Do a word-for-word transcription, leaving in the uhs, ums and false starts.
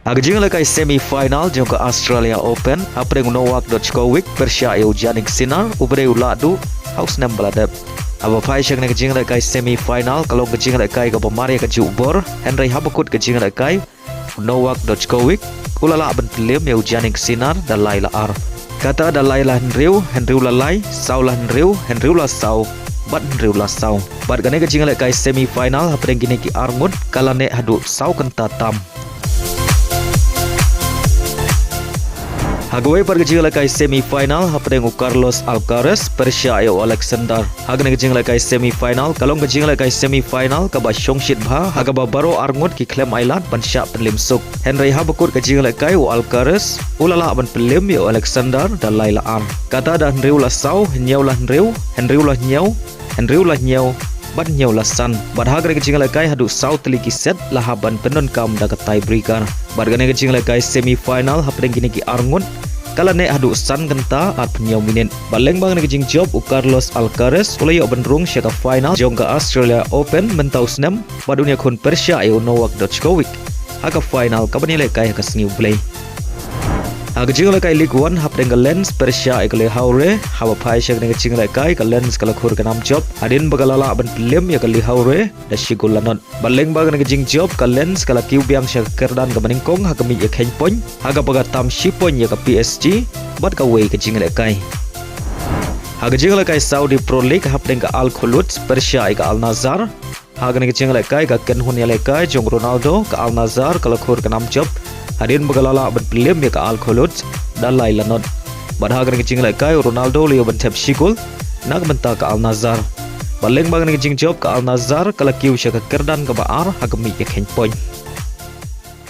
Ha ka jinglehkai semi final jong ka Australia Open, hapdeng u Novak Djokovic pyrshah ïa u Jannik Sinner, u briew u la duh ha u snem ba la dep. Haba phai sha kane ka jinglehkai semi final, ka long ka jinglehkai kaba mar ïa ka juh bor, hynrei haba kut ka jinglehkai, u Novak Djokovic u la lah ban pynliem ïa u Jannik Sinner da lai la ar. Kata da lai la hynriew, hynriew la lai, saw la hynriew, hynriew la saw, bad hynriew la saw. Bad kane ka jinglehkai semi final hapdeng kine ki ar ngut ka la neh haduh saw kynta tam. Ha kawei pat ka jinglehkai semi final hapdeng u Carlos Alcaraz pyrshah ïa u Alexander. Ha kane ka jinglehkai semi final, ka long ka jinglehkai semi final kaba shongshit bha, ha kaba baroh ar ngut ki khlem ailad ban shah pynliem suk. Hynrei haba kut ka jinglehkai, u Alcaraz u la lah ban pynliem ïa u Alexander da lai la ar. Kata da hynriew la saw, hynñiew la hynriew, hynriew la hynñiew, hynriew la hynñiew, bad hynñiew la san. Bad ha kane ka jinglehkai haduh saw tylli ki set la hap ban pyndonkam da ka tiebreaker. Bad kane ka jinglehkai semi final hapdeng kine ki ar ngut ka la neh haduh san kynta arphew hynñiew minit. Bad lyngba kane ka jingjop, u Carlos Alcaraz u la ïoh ban rung sha ka final jong ka Australia Open mynta u snem, bad un ïakhun pyrshah ïa u Novak Djokovic ha ka final kaban ïalehkai ha ka sngi U Blei. Ha ka jinglehkai League One hapdeng ka Lens pyrshah ïa ka Le Havre, haba phai sha kane ka jinglehkai, ka Lens ka la khur ka nam jop hadien ba ka la lah ban pynliem ïa ka Le Havre da shi gol la nod. Bad lyngba kane ka jingjop, ka Lens ka la kiew biang sha ka kyrdan kaba nyngkong ha ka miej ïakheiñ point, ha kaba ka tam shi point ïa ka P S G bad kawei ka jinglehkai. Ha ka jinglehkai Saudi Pro League hapdeng ka Al Kholood pyrshah ïa ka Al Nassr. Ha kane ka jinglehkai, ka kynhun ïalehkai jong Ronaldo, ka Al Nassr, ka la khur ka nam jop hadien ba ka la lah ban pynliem ïa ka Al Kholood da lai la nod. Bad ha kane ka jinglehkai, u Ronaldo u la ïoh ban thep shi gol na ka bynta ka Al Nassr. Bad lyngba kane ka jingjop, ka Al Nassr ka la kiew sha ka kyrdan kaba ar ha ka miej ïakheiñ point.